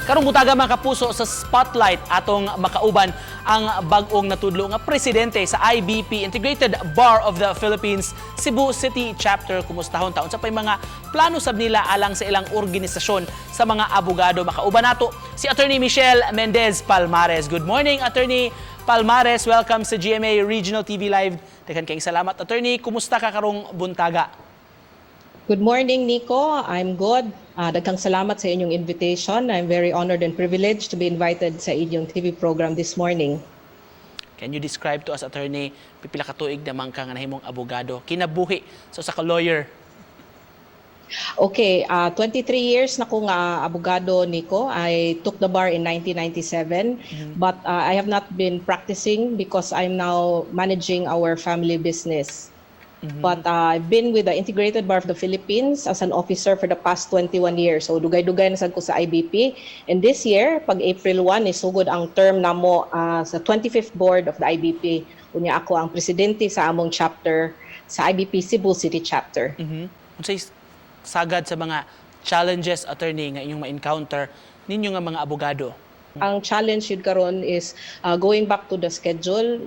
Karong buntaga, mga kapuso, sa Spotlight atong makauban ang bag-ong natudlo nga presidente sa IBP, Integrated Bar of the Philippines, Cebu City Chapter. Kumustahon ta unsa pay mga plano sab nila alang sa ilang organisasyon sa mga abogado. Makauban nato si Attorney Michelle Mendez Palmares. Good morning, Attorney Palmares. Welcome sa GMA Regional TV Live. Daghan kayong salamat, Attorney. Kumusta ka karong buntaga? Good morning, Nico. I'm good. Daghang salamat sa inyong invitation. I'm very honored and privileged to be invited sa inyong TV program this morning. Can you describe to us, Attorney, pipila ka tuig naman ka nga nahimong abogado, kinabuhi so sa ka lawyer? Okay, 23 years na ko nga abogado, Nico. I took the bar in 1997, but I have not been practicing because I'm now managing our family business. But I've been with the Integrated Bar of the Philippines as an officer for the past 21 years. So dugay-dugay na sad ko sa IBP. And this year, pag April 1, isugod ang term namo sa 25th board of the IBP. Unya ako ang presidente sa among chapter sa IBP Cebu City Chapter. Unsay sagad sa mga challenges, Attorney, nga inyong ma-encounter ninyo nga mga abogado? Ang challenge yun karon is going back to the schedule.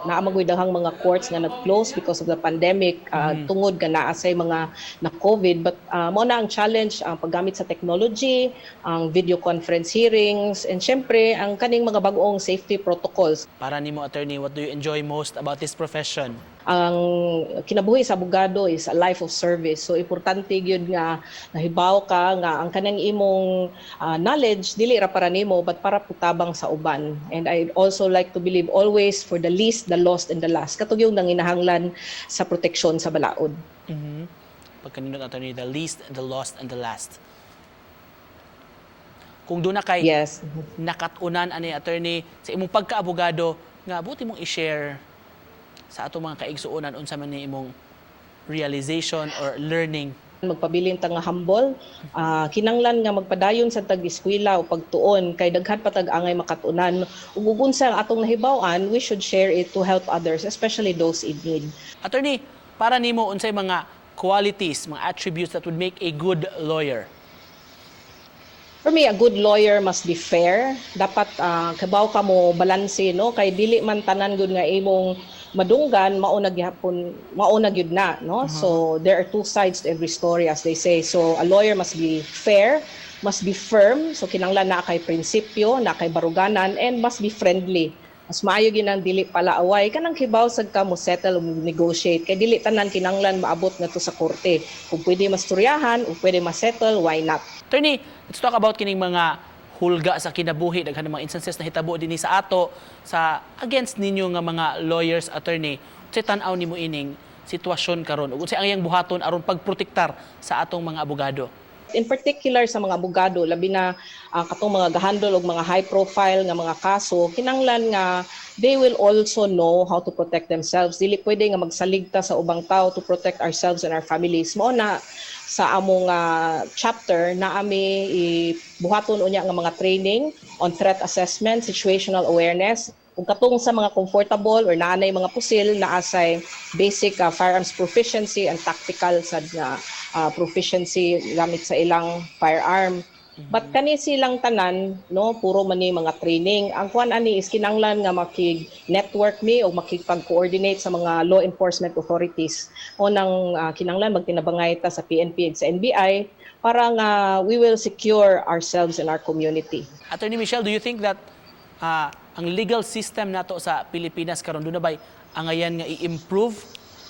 Naa man daghang mga courts nga nag-close because of the pandemic tungod nga naa say mga na COVID, but mao na ang challenge, ang paggamit sa technology, ang video conference hearings, and syempre ang kaning mga bag-ong safety protocols. Para nimo, Attorney, what do you enjoy most about this profession? Ang kinabuhi sa abogado is a life of service. So importante gyud nga nahibaw ka nga ang kanang imong knowledge dili ra para nimo but para putabang sa uban. And I also like to believe always for the least, the lost and the last. Kato yung nanginahanglan sa proteksyon sa balaod. Pagkanindot, Attorney, the least, the lost, and the last. Kung duna kay nakat-unan ani, Attorney, sa imong pagkaabogado nga buti mong i-share sa atong mga kaigsuonan, unsa man ni imong realization or learning? Magpabilin ta nga humble, kinanglan nga magpadayon sa tag-eskwela o pagtuon kay daghan pa tag angay makatunan ug ug unsa ang atong nahibaw-an, we should share it to help others, especially those in need. Attorney, para nimo, unsay mga qualities, mga attributes that would make a good lawyer? For me, a good lawyer must be fair. Dapat kabaw ka mo balanse, no? Kay dili man tanan gud nga imong madunggan mao na gihapon, mao na gyud na, no? So there are two sides to every story, as they say. So a lawyer must be fair, must be firm. So kinanglan naa kay prinsipyo, naa kay baruganan, and must be friendly. Mas maayo gyud ang dili palaaway, kanang kibaw sad ka mo settle o negotiate kay dili tanan kinanglan maabot ngadto sa korte. Kung pwede masturyahan o pwede ma-settle, why not? Attorney, let's talk about kining mga hulga sa kinabuhi. Daghan ng mga instances na hitabo dinhi sa ato sa against ninyo nga mga lawyers, Attorney. Unsay tan-aw nimo ining sitwasyon karon ug unsay ang iyang buhaton aron pagprotektar sa atong mga abogado? In particular sa mga abogado, labi na katong mga gahandle og mga high profile nga mga kaso, kinanglan nga they will also know how to protect themselves. Dili pwede nga magsalig ta sa ubang tao to protect ourselves and our families. Mao na sa among chapter naa mi ibuhaton unya nga mga training on threat assessment, situational awareness, ug katong sa mga comfortable or naa nay mga pusil, naa say basic firearms proficiency and tactical sad nga proficiency gamit sa ilang firearm. But kani silang tanan, no, puro man ni mga training. Ang kuan ani is kinanglan nga makig-network mi o makigpag-coordinate sa mga law enforcement authorities. O nang kinanglan magtinabangay ta sa PNP ug sa NBI para nga we will secure ourselves and our community. Attorney Michelle, do you think that ang legal system nato sa Pilipinas karon duna bay angayan nga i-improve,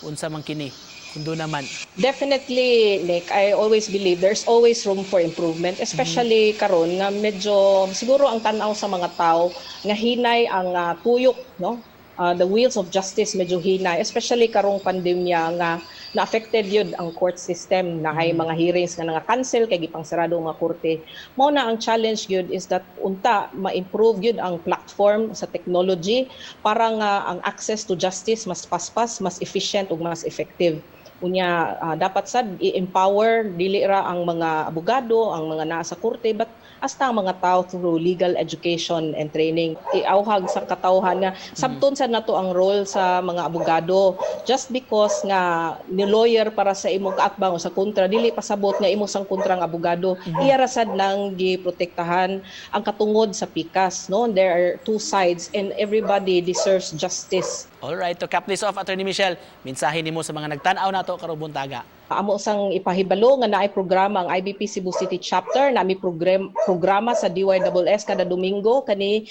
unsa man kini kung duna man? Definitely, Nick, I always believe there's always room for improvement, especially karon nga medyo siguro ang tan-aw sa mga tao nga hinay ang tuyok, no? The wheels of justice medyo hinay, especially karong pandemya nga na-affected yun ang court system na hay mga hearings nga nga-cancel kay gipangsarado ang mga korte. Mao na ang challenge yun is that unta ma-improve yun ang platform sa technology para nga ang access to justice mas paspas, mas efficient ug mas effective. Unya dapat sad i-empower dili ra ang mga abogado, ang mga naa sa korte, but hasta ang mga tao through legal education and training. Iawhag sa katawhan nga sabton sad nato ang role sa mga abogado. Just because nga ni lawyer para sa imong kaatbang o sa kontra, dili pasabot nga imo sang kontra ang abogado. Iya ra sad nang giprotektahan ang katungod sa pikas, no? There are two sides and everybody deserves justice. All right, to cap this off, Attorney Michelle, mensahe nimo sa mga nagtan-aw nato karong buntaga. Amo sang ipahibalo nga naay programa ang IBP Cebu City Chapter, nami programa sa DYSS kada Domingo kani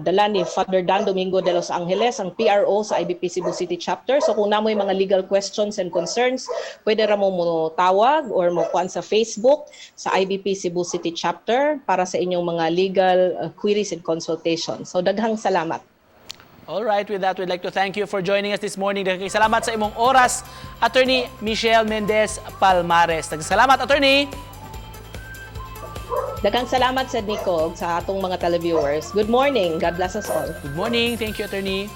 dala ni Father Dan Domingo de Los Angeles, ang PRO sa IBP Cebu City Chapter. So kung namoy mga legal questions and concerns, pwede ra mo mo tawag or mo kuan sa Facebook sa IBP Cebu City Chapter para sa inyong mga legal queries and consultation. So daghang salamat. All right, with that, we'd like to thank you for joining us this morning. Daghang salamat sa imong oras, Attorney Michelle Mendez Palmares. Daghang salamat, Attorney. Daghang salamat sa Nico ug sa atong mga televiewers. Good morning. God bless us all. Good morning. Thank you, Attorney.